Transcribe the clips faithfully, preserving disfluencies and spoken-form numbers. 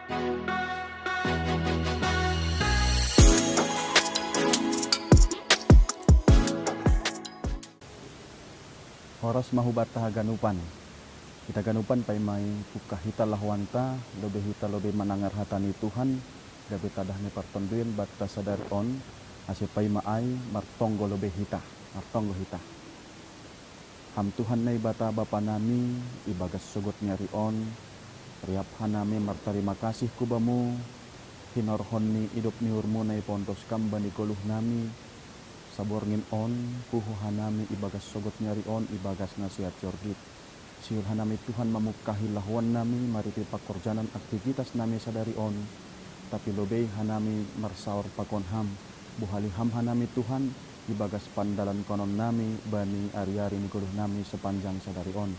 Horas ma hubata haganupan. Hita ganupan paima i pungkah hita lahoanta, lobei hita lobei manangar hata ni Tuhan, gabe tadah ni partonduyon banta sadari on, ase paima ai martonggo lobei hita, martonggo hita. Ham Tuhan Naibata Bapa nami, ibagas sogot ni ari on, riap hanami martarima kasih hu Bamu, hinorhon ni idop ni uhurMu na ipaondos Kam bani goluh nami, saborngin on, puho hanami ibagas sogot ni ari on, ibagas nasihat jorgit. Sihol hanami Tuhan mamungkahi lahoan nami, maritei pangkorjanan aktivitas nami sadari on, tapi lobei hanami marsaor pakon Ham, bohali Ham hanami Tuhan, ibagas pandalankonon nami, bani ari-ari ni goluh nami sapanjang sadari on.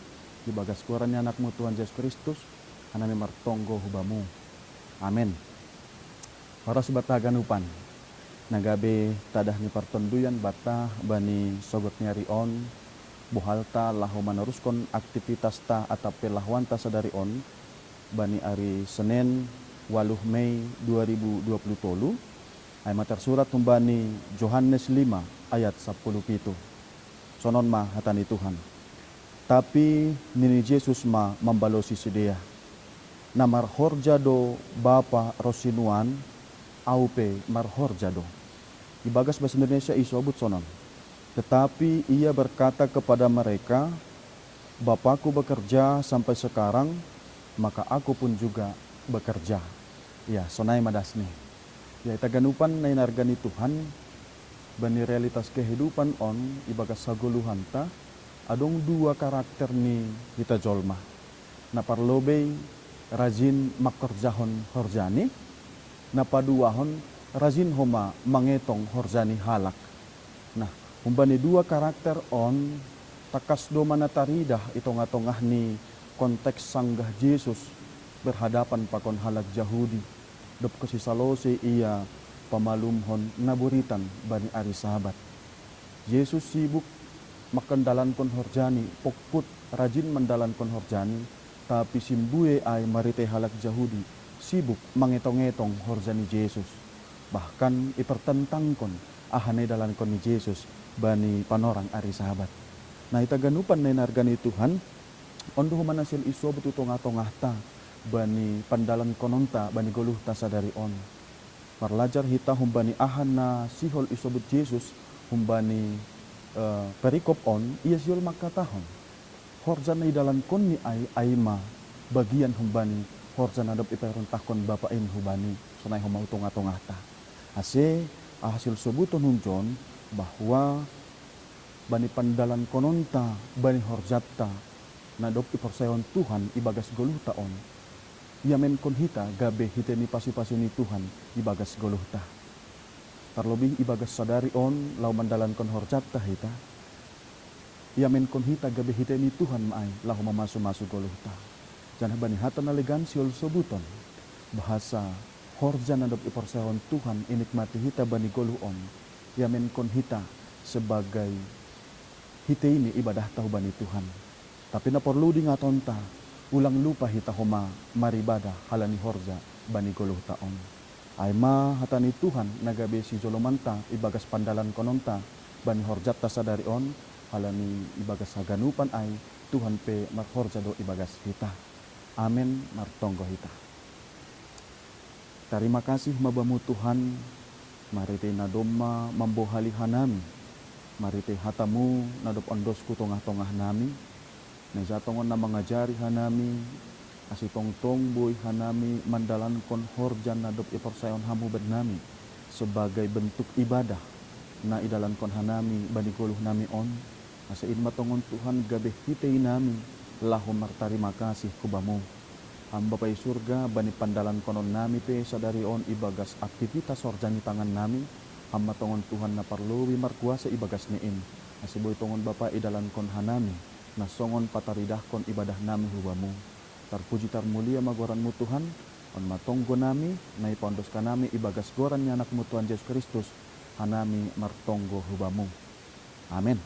Ibagas goran ni AnakMu Tuhan Jesus Kristus, hanami martonggo hu Bamu. Amen. Horas banta haganupan. Na gabe tadah ni partonduyon banta bani sogot ni ari on, bohalta laho manaruskon aktipitasta atap pe lahoanta sadari on, bani ari Senen, waluh Mei dua ribu dua puluh tolu, ai ma tarsurat humbani Johannes lima ayat sampulu pitu. Sonon ma hata ni Tuhan. Tapi nini Jesus ma mambalosi sidea, na marhorja do Bapa ronsi nuan, Ahu pe marhorja do. Ibagas bahasa Indonesia isobut sonon. Tetapi ia berkata kepada mereka, Bapakku bekerja sampai sekarang, maka aku pun juga bekerja. Ya, sonai ma dasni. Ya, hita ganupan na hinarga ni Tuhan, bani realitas kehidupan on, ibagas hagoluhanta, adong dua karakter ni hita jolma. Na parlobei rajin mangkorjahon horjani, na paduahon rajin homa mangetong horja ni halak. Nah, humbani dua karakter on, tangkas do ma na taridah i tongah-tongah ni konteks sanggah Jesus berhadapan pakon halak Jahudi, dob hu sisalose ia pamalumhon na buritan bani ari Sabat. Jesus sibuk mangkandalankon horjani, pongkut rajin mandalankon horjani, tapi simbue ai maritei halak Jahudi sibuk mangetong-etong horja ni Jesus. Bahkan ipertentangkon aha na idalankon ni Jesus bani panorang ari Sabat. Nah, hita ganupan na hinarga ni Tuhan, on do homa na sihol isobut i tongah-tongahta bani pandalankononta bani goluhta sadari on. Marlajar hita humbani aha na sihol isobut Jesus humbani, eh, perikop on, ia sihol mangkatahon, horja na idalankonni ai, ai ma bagian humbani horja na dob iperontahkon Bapa in hu Bani, sonai homa hu tongah-tongahta. Ase, aha sihol sobuton hunjon, bahwa bani pandalankononta, bani horjanta, na dob iporsayaon Tuhan ibagas goluhta on, iamenkon hita gabe hitei ni pasu-pasu ni Tuhan ibagas goluhta. Tarlobih ibagas sadari on laho mandalankon horjanta hita, iamenkon hita gabe hitei ni Tuhan ma ai laho mamasu-masu goluhta. Janah bani hata na legan sihol sobuton, bahasa horja na dob iporsayaon Tuhan inikmati hita bani goluh on, iamenkon hita sebagai hitei ni ibadahta hubani Tuhan. Tapi na porlu diingatonta, ulang lupa hita homa maribadah halani horja bani goluhta on. Ai ma hata ni Tuhan na gabe sijolomanta ibagas pandalankononta bani horjanta sadari on, halani ibagas haganupan ai Tuhan pe marhorja do ibagas hita. Amen. Martonggo hita. Tarima kasih ma Bamu Tuhan, maritei na domma mambohali hanami, maritei hata-Mu na dob ondos hu tongah-tongah nami, na ija tongon na mangajari hanami, ase tongtong boi hanami mandalankon horja na dob iporsayaon Ham hubannami, sebagai bentuk ibadah na idalankon hanami bani goluh nami on, ase in ma tongon Tuhan gabe hitei nami laho martarima kasih hu Bamu. Ham Bapa i surga, bani pandalankonon nami pe sadari on ibagas aktivitas horja ni tangan nami, Ham ma tongon Tuhan na parlobei markuasa ibagas ni in, ase boi tongon Bapa idalankon hanami, na songon pataridahkon ibadah nami hu Bamu. Tarpuji tarmulia ma goran-Mu Tuhan, on ma tonggo nami, na ipaondos hanami ibagas goran ni Anak-Mu Tuhan Jesus Kristus, hanami martonggo hu Bamu. Amen.